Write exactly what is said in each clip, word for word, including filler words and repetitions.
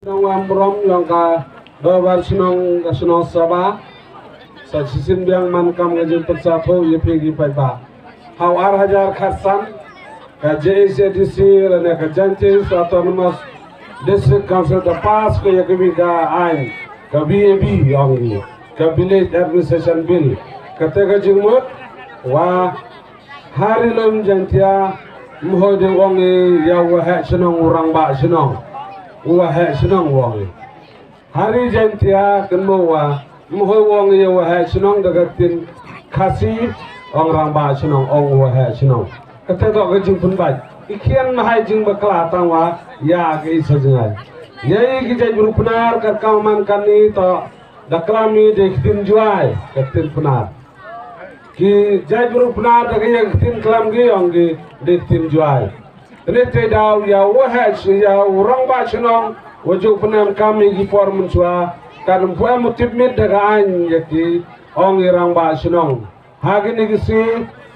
Nong wam rom yong ka dobar chnong ka chnong Saba. Sa chisin biang man kam ka jing pyrsa tho ye phi ki pai ba. Hau ar hajar khatsan ka J H A D C lane ka Jaintia Hills Autonomous District Council da pass ko ya ka bi ka ain ka B A B yong ni ka Village Administration Bill. Kata ka jingmut wa Hari lum Jaintia mhoi de wong i ya wa he chnong urang ba chnong. Wa he chnong wong i. Hari Jaintia kan mo wa mhoi wong i ya wa he chnong da ka tin Khasi ong rang ba chnong ong wa he chnong. Kata to ka jing pun bai. I khian ma hai jing ba kla tang wa ya ka i sa jingai. Ya i ki jai bru pnar ka kang man kan ni to da klam i de ka tin juai ka tin pnar. Ki jai bru pnar da ki ya ktien klam ki yong ki di ktien juai. Tene te daw ya wa ha ya u rang ba chnong wa ju pnem kam i ki por mun chwa kan pu em tip mit da ka an ya ki ong i rang ba chnong. Ha ki ni ki si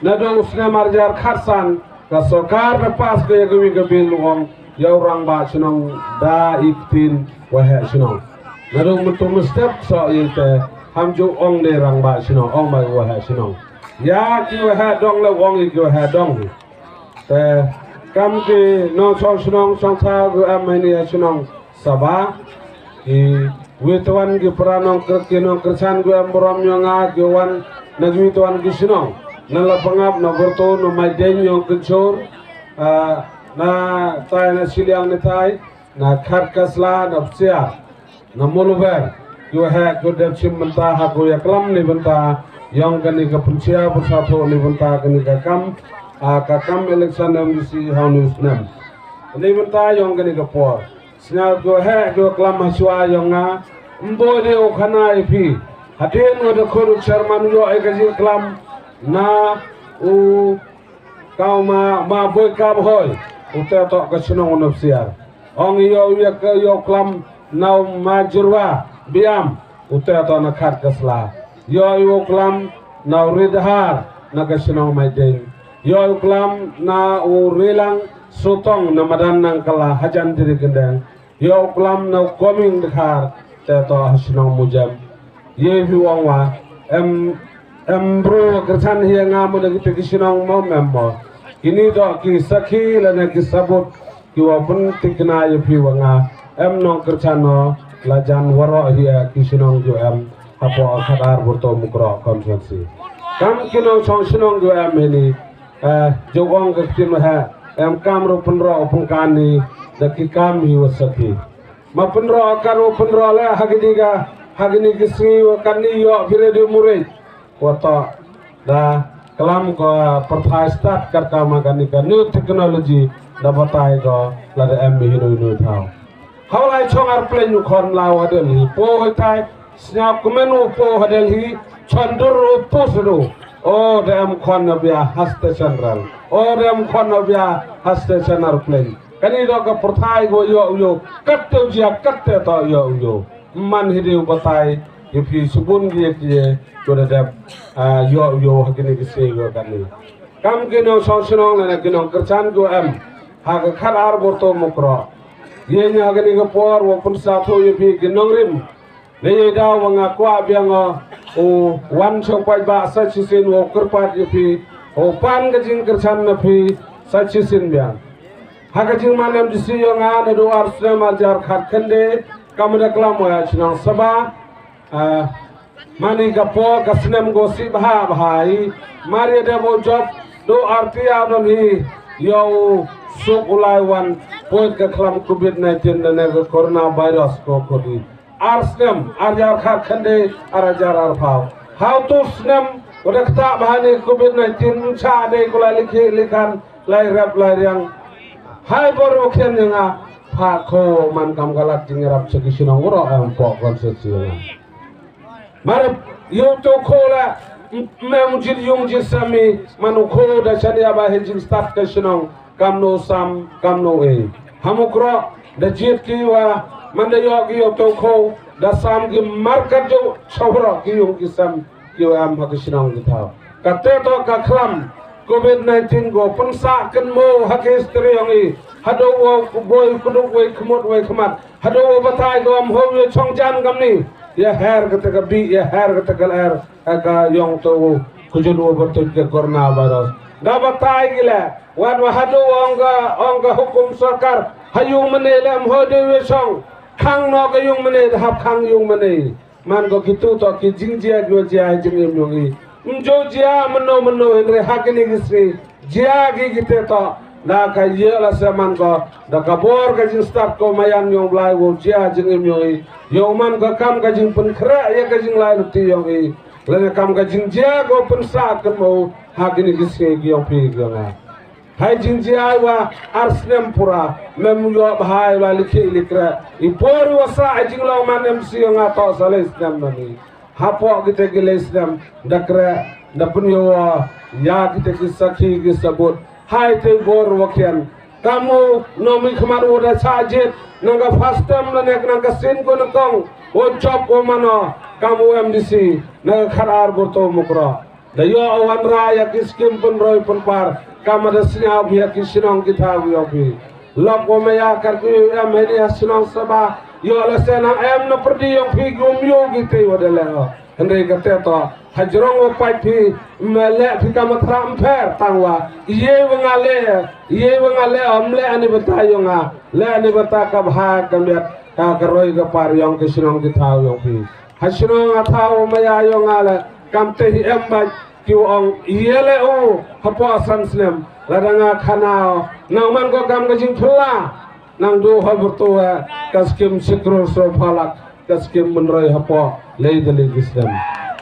na dong snem arjar khatsan ka sorkar da pass ka ya ka wi ka bil ong ya u rang ba chnong da i ktien wa ha chnong. Na dong mun tu mun step so i te ham ju ong de rang ba chnong ong ba wa ha chnong. Ya ki wa ha dong le wong i ki wa ha dong. Te kam ki nong chong chnong chong tha gu am ni ha chnong Saba. Ki wi tuan ki pra nong ker ki nong kerchan gu am brom yong a ki wan na wi tuan ki chnong. Na la pangap na berto no mai den yong kenchor. Na tai na siliang ni tai na khat kasla na psia. Na muluber ki wa hek ki dep chim bynta ha ku ya klam ni bynta yong kani ka pynchia pynsa tho ni bynta kani ka kam a ka kam election M D C ha u ni u snem. Ni bynta yong kani ka por sñiaw ki wa hek ki wa klam ha chwa yong nga mbo ni u khana i phi. Hadien wa da khur u chairman yo e ka jingklam na u Kau ma ma boi kap hoi u te to ka chnong u nop siar. Ong yo ya ka yo klam nau ma jurwa biam u te to na khat ka sla. Yo yo klam nau ridhar na ka chnong mai ding. Yo yo klam na u rilang sutong na madan nang kala hajan diri kendeng. Yo klam na koming dkhar te to ha shnong mujam. Ye hi wang wa em em bro kerchan hi nga mo da kita ki shnong mo mem mo. Kini to ki sakhi la na ki sabut ki wa pun tikna ye phi wa nga em nong kerchan no la jan waro hi ki shnong ju em hapo khadar burto mukro constituency. Kam ki nong chong shnong ju em ni eh jogong ka kin ha em kam ro pun ro pun kan ni da ki kam hi wa sakhi. Ma pynroh kan u pynroh le ha kini ka ha kini ki sngi wa kan ni yo bire de murej. Wa to da klam ko pyrthai start kat ka ma kan ni ka new technology da batai ko la da em hi nu nu thau. Hau lai chong ar pleng u khon la wa Delhi po hoi tai sñiaw kmen u po ha Delhi chon dur u po sru. O da em khon na bia ha station rel. O da em khon na bia ha station ar pleng. Kani do ka pyrthai go yo yo kat te jia kat te to yo yo. Man hi de batai ye phi subun ye ye ko da dep yo yo ha kini ki se yo kani. Kam ki nong song shnong na ki nong kerchan go em ha ka khat ar bor to mukro. Ye nya kani ka por wo pun sa tho ye phi ki nong rim. Ne ye da wa nga kwah biang u wan chong pai ba sa chisin wo kyrpad ye phi u pan ka jing kerchan na phi sa chisin biang. Ha ka jingman M D C yong nga na du ar snem ar jar khat khynde kam da klam wa chnong Saba. Mani ka po ka snem go si bha bha i mari da bo job du ar tia don hi yo suk ulai wan poit ka klam covid nineteen da ne ka corona virus ko kodi. Ar snem ar jar khat khynde ar jar ar phaw. Hau tu snem udah kata bahani covid nineteen cha de kula likhi likhan lai rep lai riang. Hai bor u khian nga pha ko man kam galat jing rap chaki shnong uro em po kon se si nga. Mar yu to ko la mem jit yung jit sami man u ko da chania ba he jing start ka shnong. Kam no sam kam no e. Hamukro da jiet ki wa man da yo ki yo to ko da sam ki markat jo chawro ki yung ki sam ki wa am ha ki shnong ki thaw. Ka te to ka klam Covid nineteen ko pynsah kynmaw ha ki history yong i. Haduh wa boi kuduk wei khmut wei khmat. Haduh wa batai ko am ho ya chong jan kamni. Ya her kata ka bi, ya her kata ka er. Ka yong to kujun wa bertut ke coronavirus. Da batai gila. Wan wa haduh wa ong ka, ong ka hukum sorkar. Ha yung mane le am ho de wa chong. Khang no ka yung mane, da hap khang yung mane. Man ko kitu to ki jingjia ki wa jia ha jingim yong i. Mjo jia mano mano hynre ha kini ki sngi. Jia ki kite to. Da ka ye la se man ko. Da ka bor ka jingstad ko mayan yong Blai wo jia jingim yong i. Yo man ko kam ka jingpynkhreh ya ka jinglai luti yong i. Lane kam ka jingjia ko pynsah kynmaw ha kini ki sngi ki yong phi ki yong nga. Hai jingjia wa ar snem pura, mem yoh bhai wa likhi likra. I por wa sa ai jinglong man em si nga to sa lei snem nani. Hapoh kite ki lei snem, da kre, da pun yo wa, ya kite ki sakhi ki sabut. Hai te bor wa khian. Kamu, nomi khmat wa da sa jit, nang ka first term na nek nang ka sin ko na kong, wa job ko mano, kamu M D C, nang ka khat ar burto mukro. Da yoh wanrah ya ki skim pynroi pynpar. Kam da sñiaw phi ya ki shnong ki thaw yong phi. Lok wa maya kar ki em hini ya shnong saba. Yoh la se nang em na pyrdi yong phi ki um yoh ki te wa da leh. Hynrei ka te to. Hajrong wa pait phi me leh phi kam thra mpher tang wa. Ye wa nga leh. Ye wa nga leh om leh ani bata yong nga. Leh ani bata ka bha ka miat ka ka roi ka par yong ki shnong ki thaw yong phi. Ha shnong nga thaw maya yong nga leh. Kam te hi em bait. Ki ong, ïa leh u, hapoh san snem, lada nga khana u, nang man ko kam ka jingphylla, nang du ha burtu ha, ka skim shi klur saw phew lak, ka skim mynroi hapoh, lei da lei ki snem.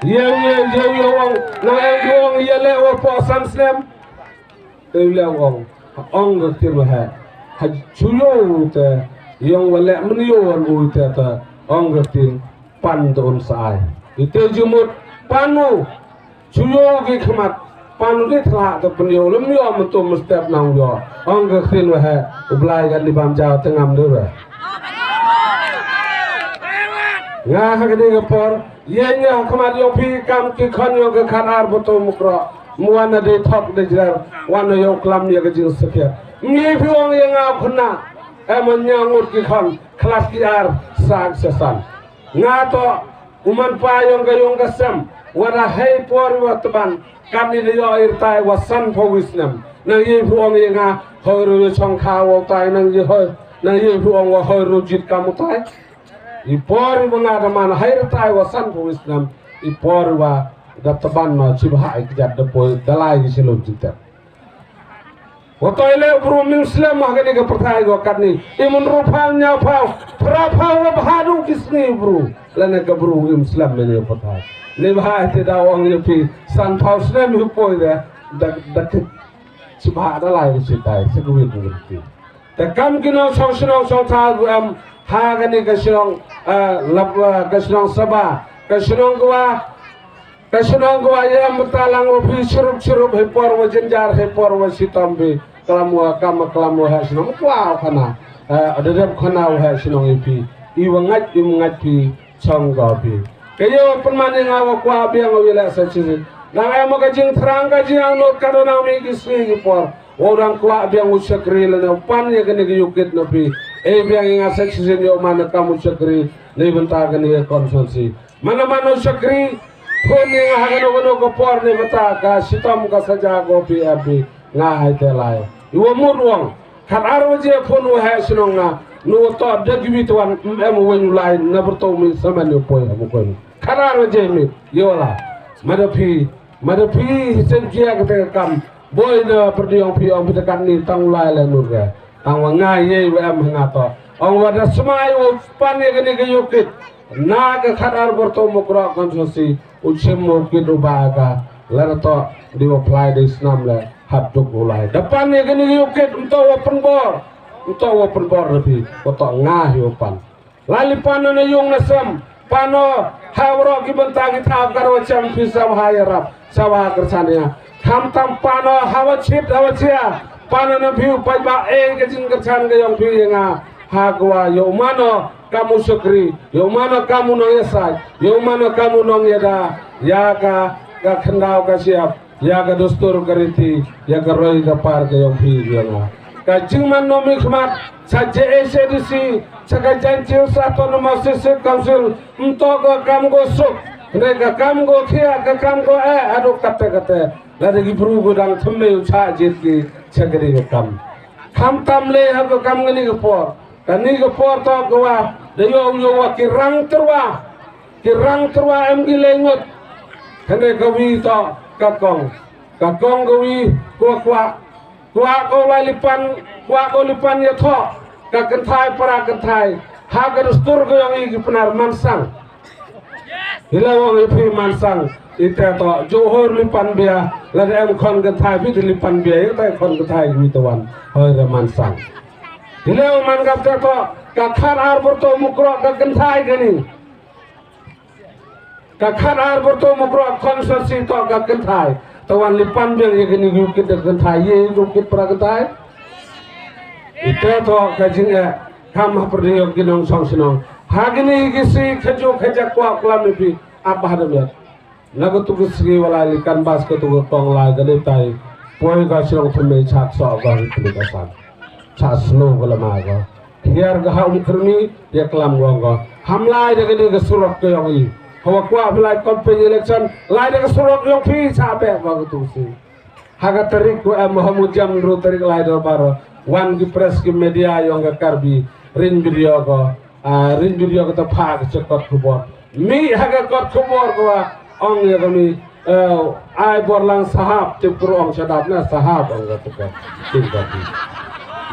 Ïa, ïa, ïa, ïa ong, nang em ki ong, ïa leh u hapoh san snem. Te leh ong, ong ka ktien wa ha, ha chuyo te, ïong wa leh mynyo wan u te te, ong ka ktien, pan to un sa ai. Ite jumut, pan u, Chuyo ki khmat, pan u di thla te pynyo, lem yo mynta mynstep nang yo. Ong ka khin wa he, u Blai ka di bam jaw te ngam de wa. Nga ha ka di ka por, ye nya khmat yo phi kam ki khon yo ka khan ar buto mukro. Mwan na de thok de jrer, wan na yo klam ye ka jing sakya. Ngi phi ong ye nga khuna, em nya ngut ki khon, klas ki ar, sa ki sa san. Nga to, u man pa yong ka yong ka sem, wa da hei por wa tban, kan ni da yo ir tai wa san pho wi snem. Nang ye phu ong ye nga, hoi ru yo chong kha wa tai nang ye hoi, nang ye phu ong wa hoi ru jit kam u tai. I por wa nga da man hei ir tai wa san pho wi snem, i por wa da tban no chi bha i kjat da poi da lai ki shelom jit. Wa toi le bru mim slem ha kani ka pyrthai ko katni. Imun ru phaw nya phaw. Phra phaw wa bha du ki sngi bru. Lane ka bru im slem mene pyrthai. Ne bha te da ong ye phi san phaw slem hu poi de. Da da ki. Sibha da lai ki sitai. Sa ka wit ngi ki. Te kam ki nong shong shnong shong tha gu em. Ha kani ka shnong, eh, lap, eh, ka shnong Saba. Ka shnong Gwa. Ka shnong ko wa ye mynta lang wa phi shurup shurup hei por wa jinjar hei por wa shitom phi. Klam wa kam klam wa ha shnong kwa khana. Eh, da dep khana wa ha shnong i phi. I wa ngait i ngait phi chong ko phi. Ka ye wa pynman i nga wa kwa biang wa ye la sa chisit. Nang em ka jingthrang ka jingangnud ka do nang mi ki swi ki por. Wa dang kwa biang u shakri la na pan ye kani ki yukit na phi. E biang i nga sa chisit yo man kam u shakri. Ni bynta kani ye constituency. Mana mano shakri, phone ni nga ha kano kano ka por ni bata ka shitom ka saja ko P F P nga hai te lai. Iwa mut wang, khat ar waje phone wa hai shnong nga, nu wa to da giwi tuan, em wa nyu lai, na berto mi saman ni poi ha mukon. Khat ar waje mi, yola. Mada phi, mada phi, hisen jia kata ka kam, boi na perdi ong phi ong phi takan ni tang lai la nur ga. Tang wa nga ye wa em nga to. Ong wa da smai wa pan ye kani ka yukit. Na ka khat ar bor to Mukroh constituency, u chim u kit u ba ka, la na to, di u apply di snam le, hap duk u lai. Da pan ne kani u kit, mto wa pynbor, mto wa pynbor na phi, wa to nga hi u pan. Lali pan na yung na sem, pan o, ha wa ro ki bynta ki thaw ka ro cham phi sa wa ha ya rap, sa wa ha kyrchan ya. Kham tam pan o, ha wa chit, ha wa chia, pan o na phi u paj ba e ka jing kyrchan ka yong phi ya nga, ha kwa yo man o, kam u shakri, yo mano kam u nongïasaid, yo mano kam u nongïada, ïa ka, ka khyndaw ka shyiap, ïa ka dustur ka riti, ïa ka roi ka par ka ïong phi ïong nga. Ka jingman nongmihkhmat sha J H A D C, sha ka Jaintia Hills Autonomous District Council, ym toh ka kam ko suk, hynrei ka kam ko thiah, ka kam ko eh, haduh katte katte. Lada ki bru ko dang thymmai u chah jied ki sha kane ka kam. Khamtam lei ha ka kam kane ka por. Kane ka por toh ka wa da ïoh ïoh wa ki rang tyrwa. Ki rang tyrwa em ki lei ngut. Hynrei ka wi toh ka kong. Ka kong ka wi ko kwah. Kwah ko lai lipan, kwah ko lipan ïathoh. Ka kynthai para kynthai. Ha ka dustur ka ïong i ki Pnar Mansang. Hi la ong i phi Mansang, i te toh, ju hoi lipan bia, lada em khon kynthai phi te lipan bia, i te khon kynthai ki te wan, hoi re Mansang. Hi la ong man ka te toh, ka khat ar bor to Mukroh ka kynthai kani. Ka khat ar bor to Mukroh khon sa si toh ka kynthai. Te wan lipan bia i kani gu kit ka kynthai, i gu kit para kynthai. I te toh ka jing eh, kam ha pyrdi ïong ki nongshong shnong. Ha kini ki si khajuk khajak kwah klam i phi ap ha dam ïa. Na ka tu ka sngi wa lai li kan bas ka tu ka kong lai ka dei tai. Poi ka shnong thymmai chak soh ka hi pli ka san. Chak snow ka lama ka. Hiar ka ha um kyrmi ïa klam gong ka. Ham lai da ka dei ka surok ka ïong i. Hawa kwah phi lai campaign election lai da ka surok ïong phi chak beh ka tu ka sngi. Ha ka tarik ko em ha mujam ru tarik lai dorbar. Wan ki press ki media ïong ka Karbi. Ring video ko. Ah, ring video ko ta pha ka kot khubor. Mi ha ka kot khubor ko wa. Ong ïa kami. Eh, ai bor lang sahab. Tip kru ong shadap na sahab ong ka tu ko. Tin ka ti.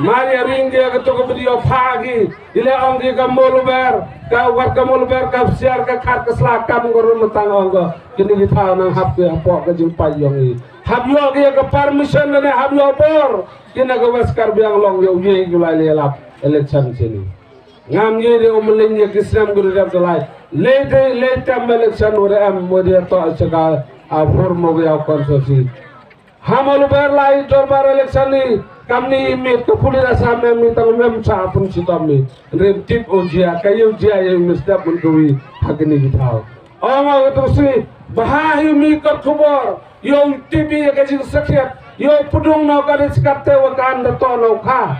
Mar ïa ring ïa ka tu ko video pha ki. Ila ong ki ka moluber. Ka wat ka moluber ka siar ka khat ka sla kam ko rum tang ong ko. Kini ki thaw nang hap ki hapoh ka jingpai ïong i. Hap ïoh ki ïa ka permission lane hap ïoh bor. Ki na ka West Karbi Anglong ïoh ïa ki lai leh lap election sini. Ngam ïa de um leng ïa ki snem gu rep lai. Late late tam election u re em u de to chaka a form u ïa constituency. Ham u ber lai dorbar election ni kam ni mit ka pulit Assam em ni tang mem cha pun chitom ni. Rem tip u jia ka ïa u jia ïa u step mun kwi ha kini ki thaw. Ong ong tu si, bha hi mi kot khubor, ïoh tip ïa ka jingsakhiat, ïoh pudung noh ka ri skat te wa kan da to noh kha.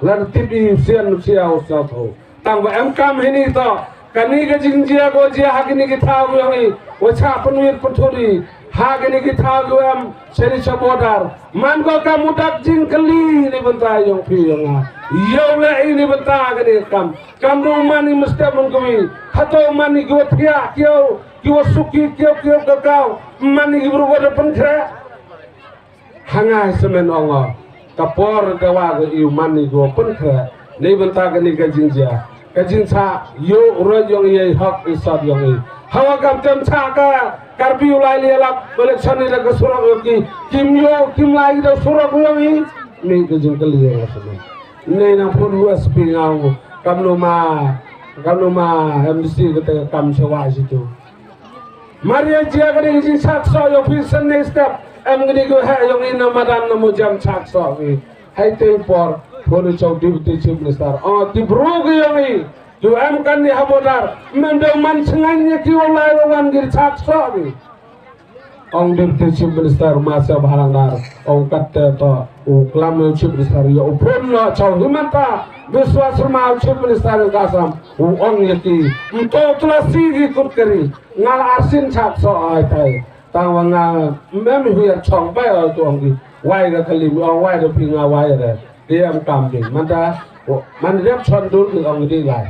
Lan tip ïa sian sia u sa tho. Tang ba em kam hi ni to, kani ka jingjia ko jia ha kini ki thaw ïong i, wa cha pynwit pynthuri, ha kini ki thaw ïong em, seri cha border. Man ko kam u dak jingkali ni bynta ïong phi ïong nga. Ïoh le i ni bynta kani kam. Kam dei u man i mestep mun kawei. Hato u man i kiwa thiah kiaw, kiwa suki kiaw kiaw ka kaw. Man i ki bru wa da pynkhreh. Hangai semen ong o. Ka por ka wa ka i u man i kiwa pynkhreh. Nei bynta kani ka jingjia. Ka jingsa yu roi yong i hok i sot yong i. Hawa kam tem sa ka Karbi u lai lialap. Election i da ka surok yong ki. Kim yu kim lai da surok yong i. Ni ka jingkali yong semen. Nei nang phun U S P ngau. Kamno ma, kamno ma M D C kata ka kam sewa situ. Maria jia ka ding jing sak so yo phi sen nei step. Em ka ding ko he yong i na madan na mo jam sak so ki. Hai te por phun chau Deputy Chief Minister. Oh, ti bro ki yong i. Ju em kan ni ha border. Men de man chengan ye ki wa lai wa wan ki sak so ki. Ong Deputy Chief Minister Masa Bharangdar ong katte to u klam u Chief Minister ïa u phun no chaw Himanta Biswa Sarma u Chief Minister ïa ka Assam u ong ïa ki nto tla si ki kut kari ngal arsin chak so ai tai tang wa ngal mem hu ïa chong bai oi tu ong ki wai ka kali mi ong wai da pi nga wai re ki em kam ding manta man rep chon dur ki ong di lai.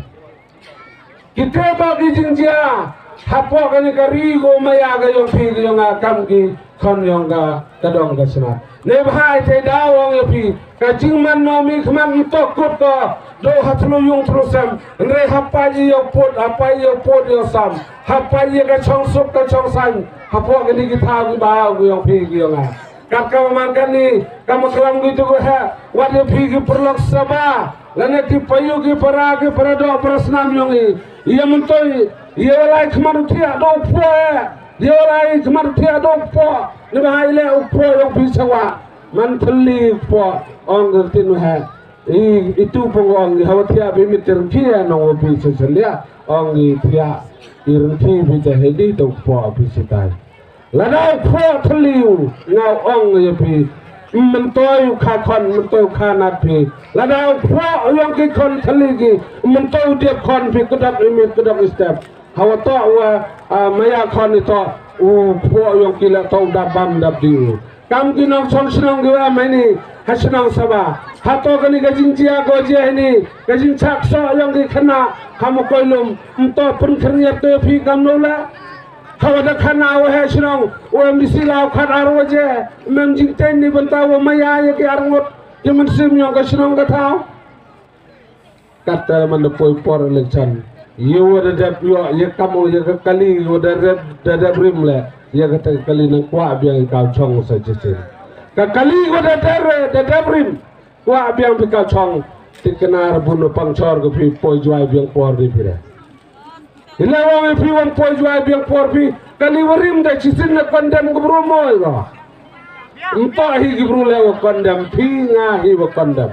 Kita ba ki jingjia hapoh kani ka ri ko maya ka yong phi ka yong a kam ki khon yong ka ka dong ka sna. Ne bhai te da wong yong phi ka jingman no mi khman mi tok kut ko do ha thlu yung thlu sem. Nre hapai yo put hapai yo put yo sam hapai yo ka chong sup ka chong sang hapoh kani ki tha ki ba ko yong phi ka yong a. Kat ka man kani ka ma klam ki tu ha wat ïa phi ki pyrlok saba lane ki payu ki para ki para doh para snam yong i ïa mentoi ïa walai khmat u thiah doh pho ïa walai khmat u thiah doh pho ni ba hai le u pho yong phi sawa man thli pho ong ki tin ha i itu pho ong ha wa thiah bi mitir ki ya nong phi sa lia ong i thiah i ren phi bi ta hedi doh pho phi sitai. Lada u phuh thylli u, nga ong ïa phi, myntoi u kha khon, myntoi u kha nat phi. Lada u phuh ïong ki khon thylli ki, myntoi u dep khon phi, kdok i miet, kdok i step. Hawa toh wa, ah, maya khon i toh, u phuh ïong ki la toh u dap bam dap dih u. Kam ki nongshong shnong ki wa mani, ha shnong Sabha. Hato kani ka jingjia ko jia hini, ka jingchak soh ïong ki khynnah, ha Mawkoilum, ym toh pynkhyrniat ko ïa phi kamno la. Hawa da khana wa ha shnong, u M D C la u khat ar waje, mem jingteng ni bynta wa maya ïa ki ar ngut, ki mynsiem ïong ka shnong ka thaw. Katta man da poi por election. Ïa wa da dep ïoh, ïa kam u, ïa ka kali wa da dep, da dep rim le. Ïa kata ka kali nang kwah biang ka chong sa chisin. Ka kali wa da dep, da dep rim. Kwah biang phi ka chong. Ti knar bun pang chor ka phi poi jwai biang por di phi da. Ila wa phi wan poi jwai biang por phi. Kali wa rim da chisin na kondem ka bru moi wa. Ym toh hi ki bru le wa kondem. Phi nga hi wa kondem.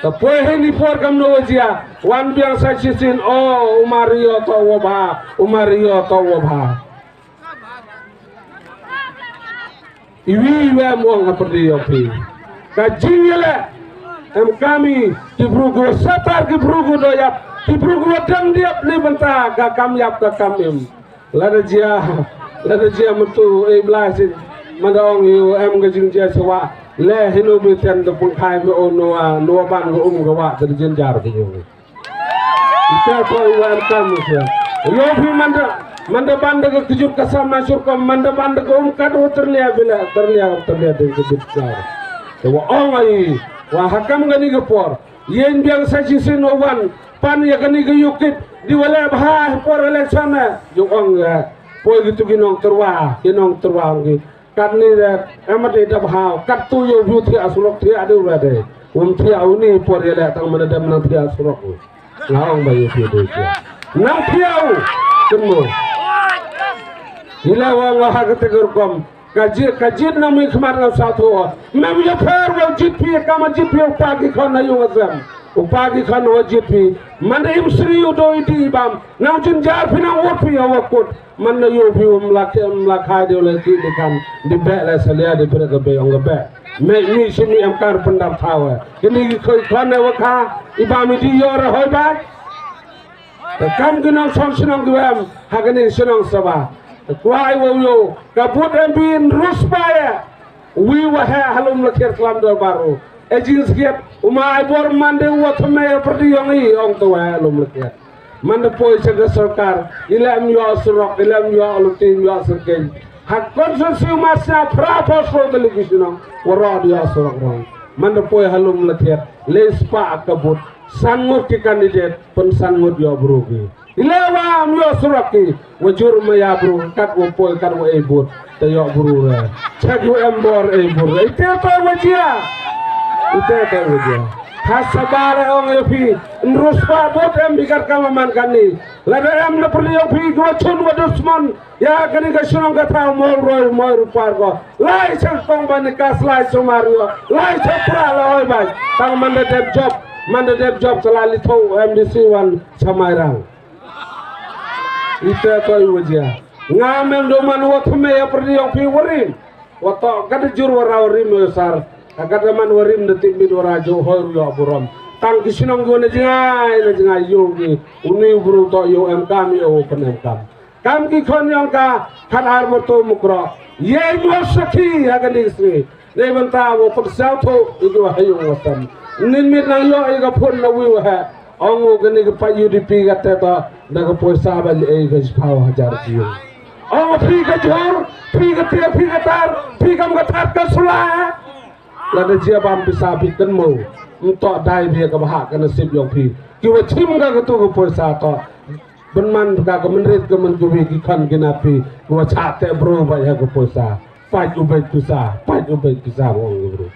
Ka poi hi ni por kamno wa jia, wan biang sa chisin, o, u Mario to wa bha, u Mario to wa bha. Iwi iwi em ong ha pyrdi ïong phi. Ka jingïaleh, em kami, ki bru gu satar ki bru gu doyap, ki bru gu dang diap ni bynta, ka kam ïap ka kam im. Lada jia, lada jia myntu, eh, Blai sih. Manda ong ïu em ka jingjia sewa. Le hinu bi ten da pun khai bi o noa, noa ban ka um ka wa, da jin jar bi ïu. Ita ko i wa em kam sia. Ïu bi manda, manda ban da ka kejut ka sama syurkom, manda ban da ka um kat wa terlia bila, terlia, terlia da ka bit jar. Te wa ong ai, wa hakam ka ni ka por. Ïeng biang sa shisien u wan pan ïa kane ka ïukit di wa leh bha ha por election ne. Ju ong ïa poi kitu ki nong tyrwa, ki nong tyrwa ong ki. Katne de em de da bha, katu ïa u thiah surok thiah de u de. Um thiah u ni por ïa leh tang mane dem nang thiah surok. Nga ong ba ïa thiah de thiah. Nang thiah u. Kynmo. Ila wa nga ha kata ka rukom. Ka jied, ka jied na mih khmat na sa tho. Mem ïa pher wa jied phi, ka ma jied phi u pa ki khon na ïung asem. U pa ki khon wa jied phi. Man da im sri u do i di i bam. Nang jynjar phi nang wot phi ya wa kut. Man na ïu phi um la ke um la khai de u la ki di kan. Di be la salia di phi ka be ong ka be. Me mi si mi em kar pyndap thaw. Kini ki khoi khon na wa kha. I bam i di yor hoi ba. Te kam ki nongshong shnong ki wa em ha kane ka shnong Sabha. Te kwah ai wa u ïoh ka bud em bi nrus ba ïa. Wi wa heh ha Lum Lakhiat klam dor baru. E jingskhiat u ma ai bor man de u wa thymmai ïa pyrdi ïong i ong te wa heh ha Lum Lakhiat. Man da poi sha ka sorkar i leh em ïoh surok, i leh em ïoh luti, em ïoh syrkei. Ha konstituensi u ma sñiaw phra pos ko ka liki shnong. Waroh da ïoh surok rong. Man da poi ha Lum Lakhiat lei spah ka bud. San ngut ki candidate, pynsan ngut ïoh bru ki. I leh wa am ïoh surok ki, wa jur ma ïa bru, kat wa poi, kat wa ei bud, te ïoh bru re. Chet wa em bor ei bud re. Ite to wa jia. Ite to wa jia. Ha Sabha re ong ïa phi, nrus pa bud em bi kat ka ma man kani. Lada em na pyrdi ïoh phi, ki wa chun wa dusmon. Ïa kani ka shnong ka thaw mo roi mo ru par ko. Lai chang kong ban ni kas lai chang mar ngo. Lai chang pra la oi bai. Tang man da dep job, man da dep job sa la li tho M D C wan sa mai rang. Ite to i wa jia. Nga mem do man wa thymmai ïa pyrdi ïong phi wa rim. Wa to ka da jur wa raw rim ïa sar. Ka da man wa rim da tip mit wa ra jo hoi ru ïoh burom. Tang ki shnong ki wa na jingai, na jingai ïong ki. U ni u bru to ïong em kam ïong u pyn em kam. Kam ki khon ïong ka khat ar moto mukro. Ye ïoh sakhi ha ka ding sri. Nei bynta wa pyrsaw tho i ki wa ha ïong wa sem. Nin mit nang ïoh i ka phun na wi wa ha. Ong u kani ka pa U D P ka te ta da ka poisa ba li ei ka shiphaw hajar jiu. Ong phi ka jhur, phi ka tiar, phi ka tar, phi kam ka tar ka sula. Lada jia bam pisa phi kynmaw. Ym toh dai bia ka bha ka nasib ïong phi. Ki wa chim ka katu ka poisa toh. Ban man ka ka mynrit ka man ka wi ki khan ki na phi. Ki wa chah te bro ba ïa ka poisa. Pait u bait pisa, pait u bait pisa ong u bro.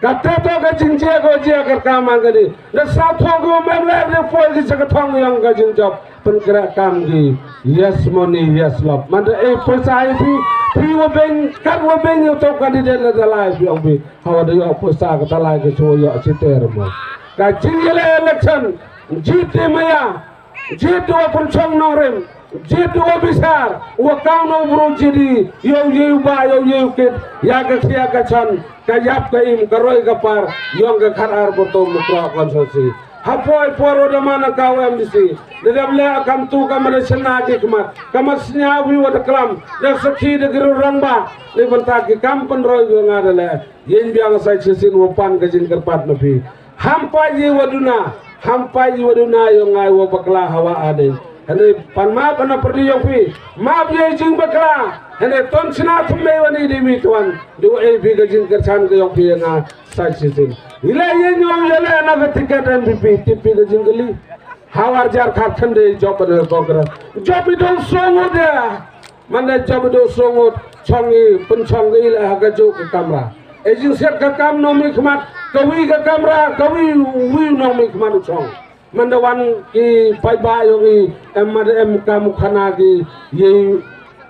Kata to ka jingjia ko jia ka ka man ka di. Da sa thong ko mem le de poi ki sa ka thong ïong ka jingjop. Pynkhreh kam ki, yes money, yes love. Man da ei poisa ei phi, phi wa beng, kat wa beng ïa u to candidate la da lai phi ong phi. Hawa da ïoh poisa ka da lai ka shu ïoh siter mo. Ka jingïaleh election, jied de maya, jied de wa pynchong nongrim, Jied u bishar, wa kang no bru jidi, yow yei u ba, yow yei u kit, ya ka khia ka chan, ka yap ka im, ka roi ka par, yong ka khat ar botol Mukroh constituency. Hapoi por wa da man ka u M D C, da dep le kam tu ka ma da shna ki khmat, ka ma snya wi wa da klam, da sakhi da ki rurang ba, ni bynta ki kam pynroi wa nga da le, yin biang sa chisin wa pan ka jingkyrpad na phi. Ham pait ïa wa duna, ham pait ïa wa duna ïa ngai wa bakla hawa ade. Hynrei pan map ana pyrdi ïong phi, map ïa jing bakla. Hynrei ton chna thum mei wa ni di wi tuan. Di wa ei phi ka jingkyrchan ka ïong phi ïa nga sa chisin. Ila ïa nyong ïa le na ka tiket N P P, tip phi ka jingkylli. Hawa jar khat khynde jop ana Congress. Jop i dong song u dia. Manda jop i dong song u chong i pynchong i la ha ka juk ka kamra. E jingsiat ka kam nongmihkhmat, ka wi ka kamra, ka wi wi nongmihkhmat u chong. Manda wan ki paidbah ïong i, em mada em kam u khana ki, ïei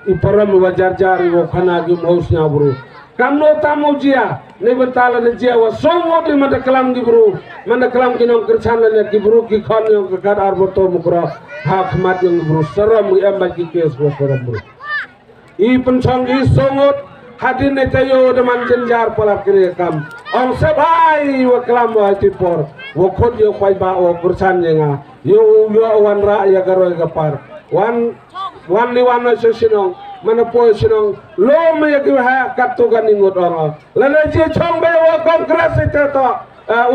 i param i wa jar jar i wa khana ki mhaus nya bru. Kam no tam u jia, ne bynta la ne jia wa song u di manda klam ki bru, manda klam ki nongkyrchan la ne ki bru ki khon ïong ka khat ar botol Mukroh, ha khmat ïong ki bru saram ki em bad ki kes wa saram bru. I pynchong i songot hadin ne tayo da man jynjar palat kri kam. Ong sebai wa klam wa ti por. Wa khot yo khwai ba wa kursan ye nga. Yo yo wan ra ya garoi gapar. Wan wan li wan na shinong. Mana poi shinong. Lo me ya ki ha kat tu kan ingot ong. Lana je chong be wa kongres ite to.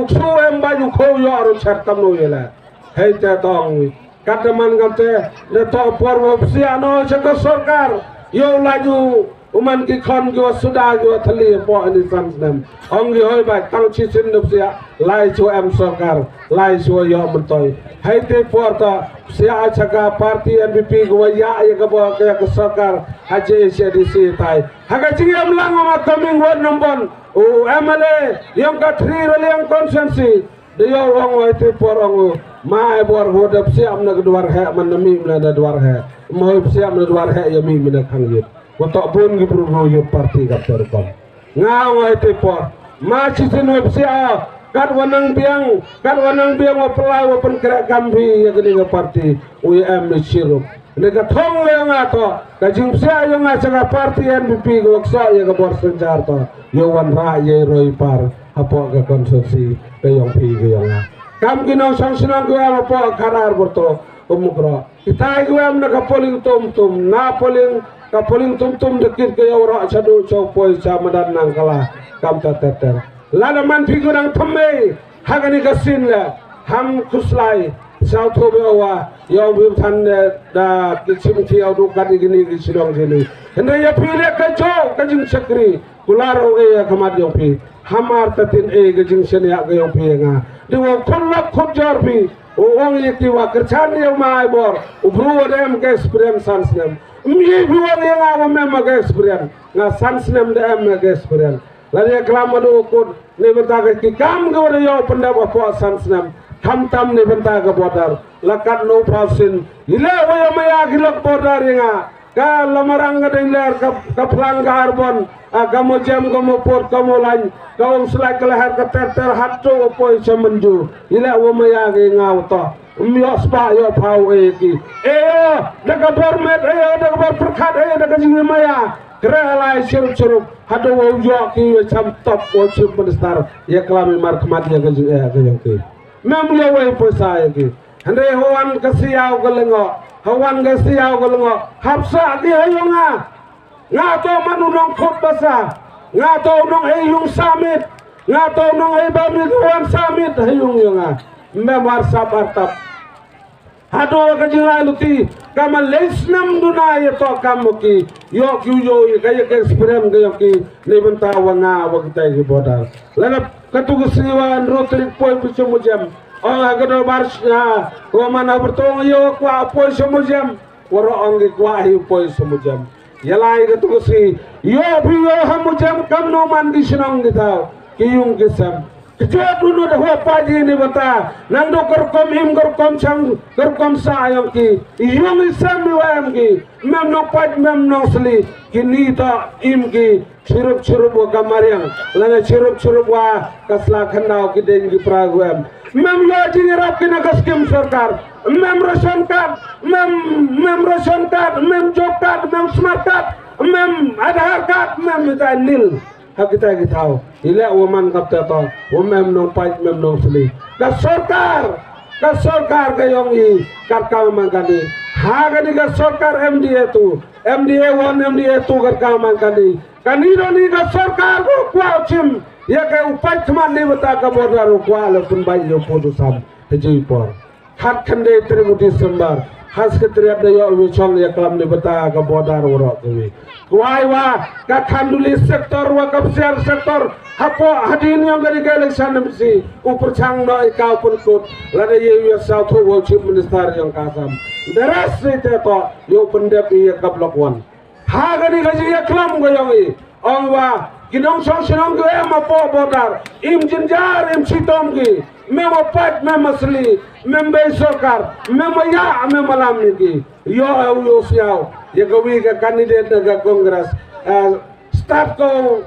Uksu em ba yu kho yo aru chat tam no ye la. Hei te to ong. Kata man ngam te, ne to por wa psiah no cha ka sorkar. Yo la ju, u man ki khon ki wa suda ki wa thali po ani san snem. Ong ki hoi ba tang chi sin ne psiah, lai chu em sorkar, lai chu yo mentoi. Hai te por ta, psiah cha ka party N P P ki wa ya ya ka bo ka ya ka sorkar, ha J H A D C tai. Ha ka jing em lang ma coming word nombon, u M L A, yong ka three raliang constituency. De yo ong oi te por ong u. Ma e bor ho de psiam na dwar he man na mi na dwar he. Mo psiam na dwar he ya mi na khang yut. Ko to bun gi bru ro yut parti ka ter kom. Nga ong oi te por. Ma chi sin ho psia. Kat wanang biang, kat wanang biang wa pelai wa pen kre kam bi ya kini ka parti. U ya em ni chirup. Ne ka thong le nga to, ka jingpsia yo nga cha ka party N P P ko ksa ya ka bor senjar to, yo wan ra ya roi par, hapo ka konsorsi, ka yong pi ka yong nga. Kam ki nong sang sinong ko ya hapo ka rar bor to, ko Mukroh. Kita ko ya na ka polling tum tum, na polling, ka polling tum tum de kit ka yo ra cha do cho poi cha madan nang kala, kam ta ter ter. Lada man pi ko nang thamme, ha kani ka sin le, ham khuslai, sau tho be wa, yong bi than ne, da, ki chim thi au du kat i kini ki chilong kini. Hynda ya pi le ka cho, ka jing chakri, kular o e ya kamat yong pi. Hamar ta tin e ka jing sen ya ka yong pi nga. Di wa khun lak khun jor pi, o ong ye ki wa kerchan ye ma ai bor, u bru wa dem ka experience san snem. Mi bi wa ye nga wa mem ka experience, nga san snem de em ka experience. La ya klam ma du kut, ne bynta ka ki kam ka wa da yoh pyndap hapoh san snem. Khamtam ne bynta ka border. La kat no phaw sin. Ila wa ya maya ki lok border ya nga. Ka la marang ka deng ler ka, ka phlang ka arbon. A ka mo jem ka mo pot ka mo lain. Ka ong slai ka leher ka ter ter hat to wa poi cha manju. Ila wa maya ki nga wa to. Ym yoh spah yoh phaw e ki. E yo, da ka bor met, e yo, da ka bor pyrkhat, e yo, da ka jingmaya. Kre lai chirup chirup. Hadu wa u yoh ki wa cham top wa chief minister. Ya klam i mar khmat ya ka jing e ka yong ki. Mem ya wa i poisa ya ki. Hynre hawan ka siaw ka lengo. Hawan ka siaw ka lengo. Hapsa ki ha yong nga. Nga to man u nong khut basa. Nga to u nong ei yung samit. Nga to u nong ei ba mi ka wan samit ha yung yong nga. Mem war sap artap. Hadu ka jinglai luti, ka ma lei snam duna ya to kam mo ki, yo ki yo ka ya ka experience ka yo ki, ne bynta wa nga wa kita ki border. Lana ka tu ka siwa an ro trik poi pu chemu jem. O ha ka do bar sha, ko mana bertong yo kwa poi chemu jem. Wa ro ong ki kwa hi poi chemu jem. Ya lai ka tu ka si, yo pi yo ha mu jem kam no man ki shnong ki tau, ki yung ki sem. Jot u no da hua pa ji ni bata. Nang do ka rukom im, ka rukom chang, ka rukom sa ayong ki. Yung i sem i wa em ki. Mem nong paj, mem nong sli. Kini to im ki. Chirup chirup wa ka mariang. Lana chirup chirup wa ka sla khandau ki deng ki pra gu em. Mem yo jingirap ki na ka skim sorkar. Mem ration card, mem, mem ration card, mem job card, mem smart card, mem Aadhaar card, mem ita nil. Ha kita ki thaw. I leh wa man kap ta to. Wa mem nong paj, mem nong sli. Ka sorkar. Ka sorkar ka yong i. Kat ka man kani. Ha kani ka sorkar M D A two. M D A one, M D A two kat ka man kani. Kani do ni ka sorkar ko kwah chim. Ya ka u paj khmat ni bata ka border u kwah la pun bai yo pu du sam. Hajui por. Khat khyndai tarik u December, ha Secretariat da ïoh u chong ïa klam ni bata ka border waroh kawi. Kwai wa ka Khanduli sector wa ka Psiar sector, hapoh hadien yong ka dei ka election M C, u pyrchang noh ïa ka u pynkut, lada ïa u ïa saw thuh wa u Chief Minister yong ka Assam. The rest ni te to, ïa u pyndep ïa ka Block One. Ha kani ka jingïaklam ka yong i. Ong wa, ki nongshong shnong ki em hapoh border. Im jynjar, im shitom ki. Mem wa paj, mem wa sli, mem bei sorkar, mem wa ya, mem wa lam ni ki. Yo, eh, u yo siaw. Ïa kawi ka candidate na ka Congress. Eh, start ko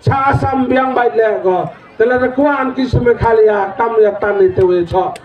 cha Assam biang bait leh ko. Te lada kwah ki sha Meghalaya, kam ïa tan ite wi chok.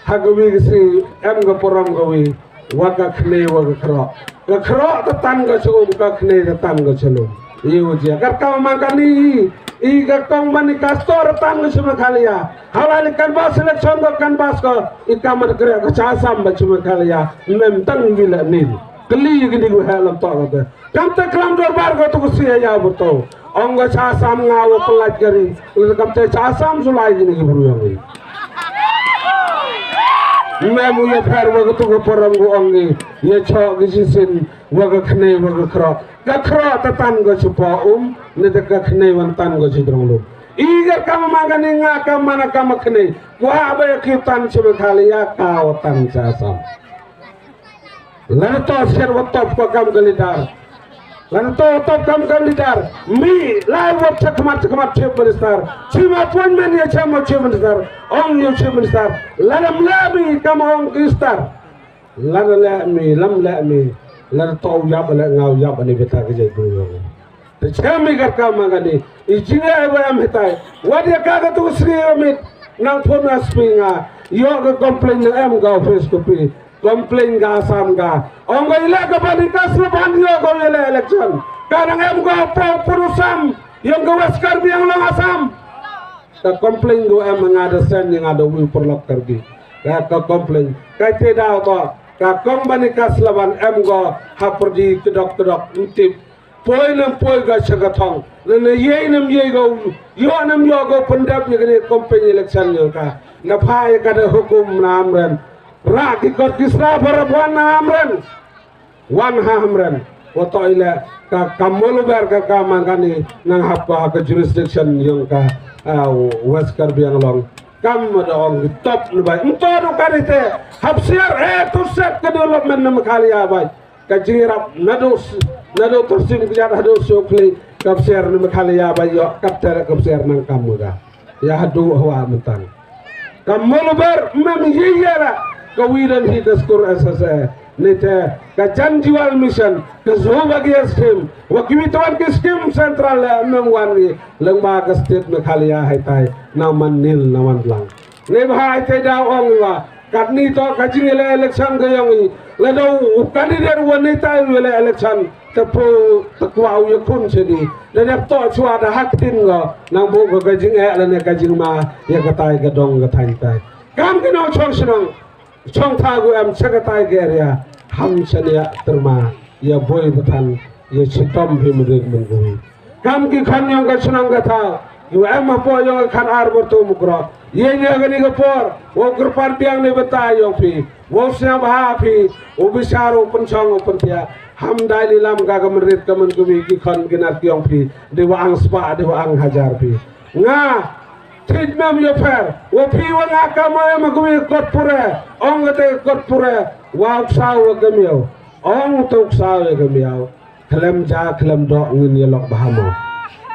Ha kawi ka sngi em ka parom kawi, wa ka khnai wa ka khroh. Ka khroh ta tan ka sha um, ka khnai ta tan ka sha lum. Ïa u jia. Kat ka ma kani i, i ka kong ban i ka store ta tan ka sha Meghalaya. Hawai ni canvass election ka canvass ka, i ka mat kre ka cha Assam ba sha Meghalaya. Mem tang wi la nin. Kali ïa kini gu ha lam to ka te. Kam te klam dorbar ko tu ku sia ya bu to. Ong ka cha Assam nga wa pelat kari. Kam te cha Assam sulai gini ki bru yang ni. Mem u ya pher wa tu ku param ku ong ni. Ya chok ki jisin wa ka khnai wa ka khroh. Ka khroh ta tan ko chupa um. Ni ta ka khnai wan tan ko chidrong lu. I ga kam ma ka ni nga kam mana kam khnai. Wa ba ya ki tan chupa khali ya ka wa tan cha Assam. Lana to sher wa top ko kam ka leader. Lana to top kam ka leader. Mi lai wa chakmat chakmat chief minister. Chim appointment ya chim chief minister. Ong ya chief minister. Lana mla mi kam ong ki star. Lana le mi lam le mi. Lana to yap le ngau yap ni beta ke jai bu. Te chem i kar kam ma kani. I jinga e wa em hitai. Wa dia ka ka tu sri amit. Nang phone as pi nga. Yo ka complain na em ka office ko pi. Complain ka Assam ka. Ong ka ila ka bani ka sra ban yo ka ila election. Ka nang em ka po puru sam. Yong ka West Karbi Anglong Assam. Ka complain ko em nga da sen nga da wi purlok Karbi. Ka ka complain. Ka te da to. Ka kong bani ka sra ban em ko ha perdi kedok kedok ntip. Poi nam poi ka sha ka thong. Na na yei nam yei ka u. Yo nam yo ka u pyndap ya kani company election ya ka. Na pha ya ka da hukum na amren. Ra ki kot ki sra para buan na amren. Wan ha amren. Wa to ile ka kamolu ber ka ka man kani nang hap ka ka jurisdiction ya ka, ah, West Karbi Anglong. Kam da ong top ni bai. Nto do kani te. Hap siar eh to set ka development na Meghalaya bai. Ka jingrap nado nado tersim kjat hado sokli ka psiar ni Meghalaya ba yo kap tera ka psiar nang kam muda. Ya hado hawa mentang. Ka moluber mem yeyera ka widan hi ka skur S S A. Nite ka jan jiwal mission ka zo bagi scheme wa kiwi tawan ki scheme central le mem wan wi lengba ka state Meghalaya haitai na man nil na man lang. Neba haitai da ong wa Katni to ka jingïaleh election ka yong i. Lada u candidate wa neitai u ïaleh election. Te pho te kwah u ïakhun sha ni. Lada to chwa da hak tin ngo. Nang buh ka jingeh lane ka jingma ïa katai ka dong ka thaiñ tai. Kam ki nongchong shnong. Chong tha gu em sha katai ka area. Ham shaniah terma. Ïa boi bathan. Ïa chitom hi mrit mynta. Kam ki khon yong ka shnong ka thaw. Ïa em hapoh yong ka khan ar bor tu mukro. Ïa ïa kani ka por. Wa kyrpad biang ni bynta yong phi. Wa sñiawbha phi. U bishar u pynchong u pynthiah. Ham dai lilam ka ka mynrit ka mynkawi ki khon ki nat yong phi. Di wa ang spah di wa ang hajar phi. Nga. Thij mem ïa pher. Wa phi wa nga ka ma em kawi kot pure. Ong kate kot pure. Wa uksaw wa kamiaw. Ong tuk saw ïa kamiaw. Khlem ja khlem doh ngin ïalok bha mo.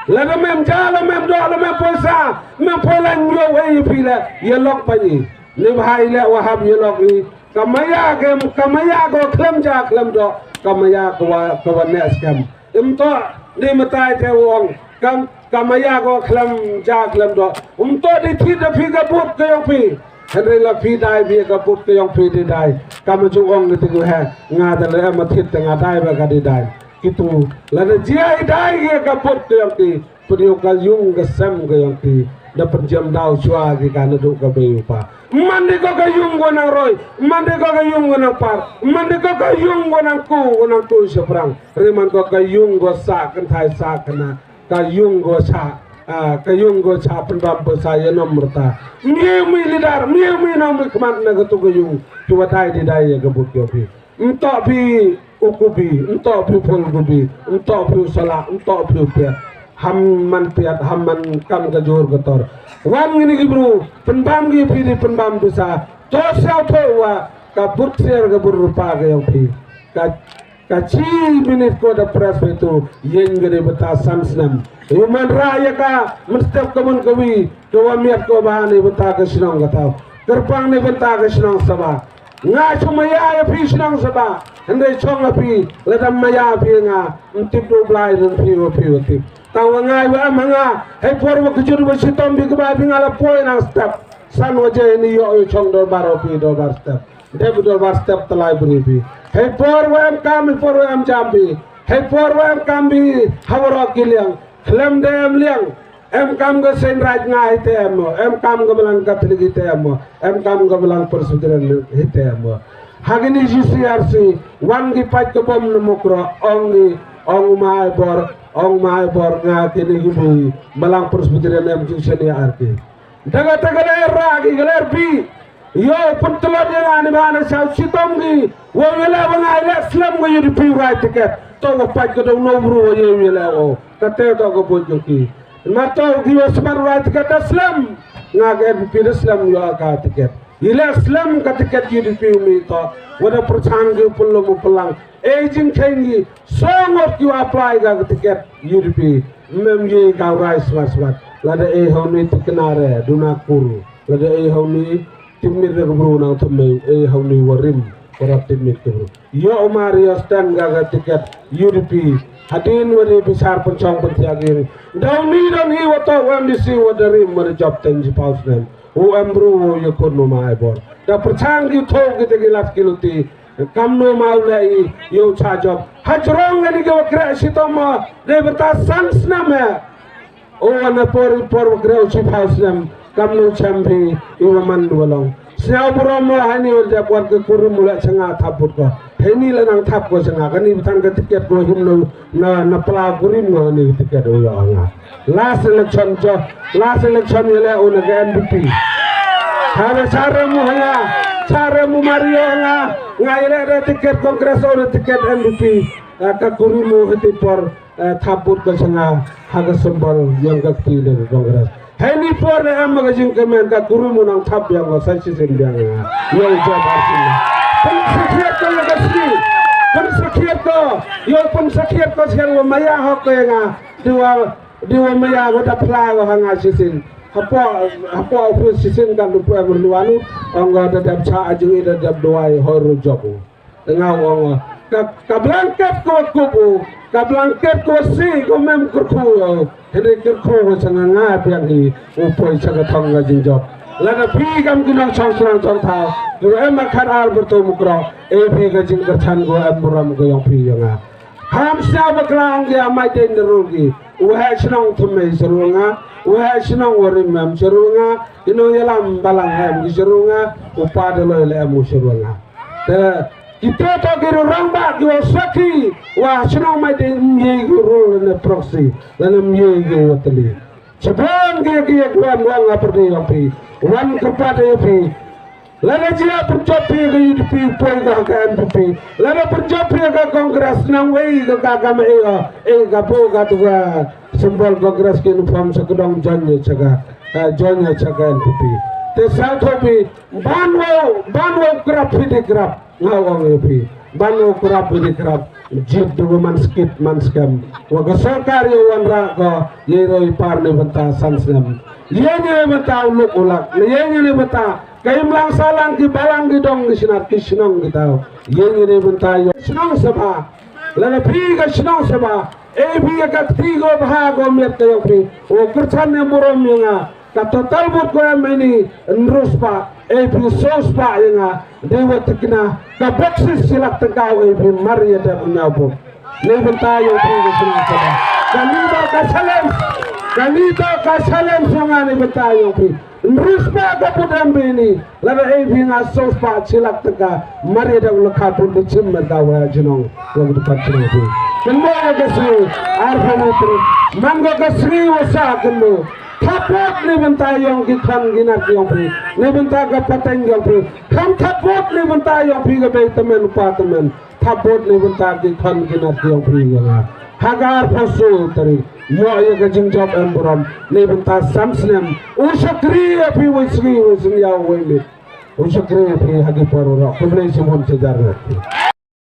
Lada mem ja, la mem doh, la mem poisa, mem poi la nyuh ei phi la, ïa lok pa i. Ni bha i la wa hap ïa lok i. Ka maya ka, ka maya ko khlem ja khlem doh, ka maya ko wa, ko wa ne skhem. Im to, ni matai te wong, kam, ka maya ko khlem ja khlem doh. Um to di thi da phi ka but ka yong phi. Henry la phi dai bi ka but ka yong phi di dai. Kam ju ong ni ti ko he, nga da le ma thit nga dai ba ka di dai. Kitu, lada jia i dai ïa ka but ka yong ki, pynïoh ka yung ka sem ka yong ki, da pynjem daw shuwa ki ka naduh ka bei u pa. Man di ko ka yung ko nang roi, man di ko ka yung ko nang par, man di ko ka yung ko nang ku, ko nang ku shaprang. Ri man ko ka yung ko sa kynthai sa khynnah, ka yung ko sa, ah, ka yung ko sa pynbam pynsa ïa nom rta. Mie mi lidar, mie mi nang mi khmat na ka tu ka yung, tu wa dai di dai ïa ka but ka yong ki. Ntok phi u kubi, ntok phi u phul kubi, ntok phi u salak, ntok phi u piat. Ham man piat, ham man kam ka jur ka tor. Wan ngini ki bru, pynbam ki phi di pynbam pisa. To siaw to wa, ka but siar ka but rupa ka yong phi. Ka, ka chi minit ko da press phi tu, yen ka di bata san snem. Yu man ra ya ka, man step ka man ka wi, ka wa miat ko ba ni bata ka shnong ka tau. Kyrpang ni bata ka shnong saba. Nga chu maya ïa phi shnong saba. Hynrei chong ïa phi, lada maya phi nga, ym tip du Blai dang phi wa phi wa tip. Tang wa ngai wa em ha nga, hei por wa kjut wa shitom phi kba phi nga la poi nang step. San wa je ni yo yo chong dorbar wa phi dorbar step. Dep dorbar step talai bri phi. Hei por wa em kam, hei por wa em jam phi. Hei por wa em kam phi, ha wa ro ki liang. Khlem de em liang. Em kam ka Saint Raj nga hi te em mo, em kam ka Balang Catholic hi te em mo, em kam ka Balang Presbyterian hi te em mo. Ha kini G C R C, wan ki pait ka bom na Mukroh, ong ki, ong Mai Bor, ong Mai Bor, nga kini ki bui, Balang Presbyterian em jingshaniah ar ki. Da kata ka lyer ra ki, ka lyer bi, Ïoh pyntlot ïa nga ni ba na shaw shitom ki. Wa ïa leh wa nga ïa leh slem wa ïa di phi u rai tiket. To wa pait ka dong no bru wa ïa ïa leh o. Ka te to ka bun jong ki. Ma to ki wa smat u rai tiket da slem. Nga ka N P P da slem ïoh ka tiket. Ïa leh slem ka tiket ïa di phi u mi to. Wa da pyrchang ki u pynlong u pynlang. Ei jingkheiñ ki. Song ngot ki wa apply ka tiket U D P. Mem ye ka rai smat smat. Lada ei hau ni tikna re duna kur. Lada ei hau ni tipmit re bru nang thum mei ei hau ni warim. Kora tipmit ke bru. Yo Mario stand ka ka tiket U D P. Hadin wari bisar penchong pentiagin. Dau ni dau ni wato M D C wadarim wada job ten jipau snem. U em bru u yakun u ma ai bor. Da perchang ki thok kita ki lat ki luti. Kam no ma u lei yow cha job. Ha jrong ngani ki wa kreh shitom ma dei bynta san snem he. O wan na por i por wa kreh u shiphaw snem. Kam no chem phi i wa man wa long. Sñiaw burom ma hani wa dep wan ka kurim u leh changa thap bud ko. Heni la nang thap ko changa kani btang ka tiket ko him no na na pla kurim ko hani tiket u yo nga. Last election jo, last election yele u na ka N P P. Hare sare mu haya, sare mu Mario nga, nga yele re tiket Congress o re tiket N P P. Eh, ka kuri mu hiti por, eh, thap bud ka changa, ha ka symbol yang ka kti de ka Congress. Hei ni por ne am ka jingkmen ka kuri mu nang thap yang ka sa chisin yang nga. Yang jo ba sin. Pun sakhiat ko ya ka sni. Pun sakhiat ko. Yo pun sakhiat ko sian wa maya hok ko ya nga. Diwa Diwa maya wa da pla wa ha nga shisin. Hapo, hapo office shisin kan lupa merluanu. Ong da dap cha aju da dap duai hoi ru job. Tengah ong ka, ka blanket ko kubu, ka blanket ko si ko mem kurku. Hene kurku ko changa nga piang hi. Upoi changa thong nga jing job. Lada pi kam kinong chong chong chong thao. Diwa em akhar ar bertu mukro. E pi ka jing kerchan ko em buram ko yong pi yong nga. Ham sñiaw bakla ong ki amai dei na rul ki. U heh shnong thymmei sha rul nga. U heh shnong warim em sha rul nga. Ki nongïalam balang em ki sha rul nga. U pa Daloi la em u sha rul nga. Te kita to ki rurang ba ki wa sakhi. Wa shnong mai dei mye ki rul lane proxy. Lane mye ki wa tali. Chibon ki ki wan wan nga perdi wan pi. Wan kyrpad ïa phi. Lada jia pynjop phi ka U D P poi ka ka N P P. Lada pynjop phi ka Congress nang wei ka ka ka ma e ka. E ka bo ka tu ka symbol Congress ki uniform sa kedong join ïa cha ka. Eh, join ïa cha ka N P P. Te sa tho phi ban wo ban wo krap phi di krap. Nga ong ïa phi. Ban wo krap phi di krap. jied da u man skit man skhem. Wa ka sorkar ïa u wanrah ko, ïa i roi par ne bynta san snem. Ïa ne bynta u luk u lak. Ne ïa ne bynta ka imlang sahlang ki balang ki dong ki shnat ki shnong ki tau. Ïa ne bynta ïa shnong sabha. Lada phi ka shnong sabha. Ei phi ka kti ko bha ko miet ka ïong phi. U kyrchan ne burom ïa nga. Ka total vote ko em ini hynriew spah, A P saw spah ïa nga, dei wa tikna, ka boksis shi lak tyngka A P mar ïa dep u ñiaw vote. Ni bynta ïong phi ka shnong sabha. Kani ba ka challenge, kani ba ka challenge ïong nga ni bynta ïong phi. Hynriew spah ka vote em ini, lada A P nga saw spah shi lak tyngka, mar ïa dep u lakha vote di chim mer ka wa jinong, wa ki dukan jinong phi. Kynmo ïa ka sngi, arphew tarik, man ko ka sngi wa sa kynmo. Thap vote ni bynta ïong ki khon ki nat ïong phi. Ni bynta ka pateng ïong phi. Kham thap vote ni bynta ïong phi ka bei tymmen pa tymmen. Thap vote ni bynta ki khon ki nat ïong phi ïong nga. Ha ka arphew saw tarik. Ïoh ïa ka jingjop em burom. Ni bynta san snem. U shakri ïa phi wei sngi wei sngi ïa wei mit. U shakri ïa phi ha ki por u rok. Khublei shibun sha jar nat phi.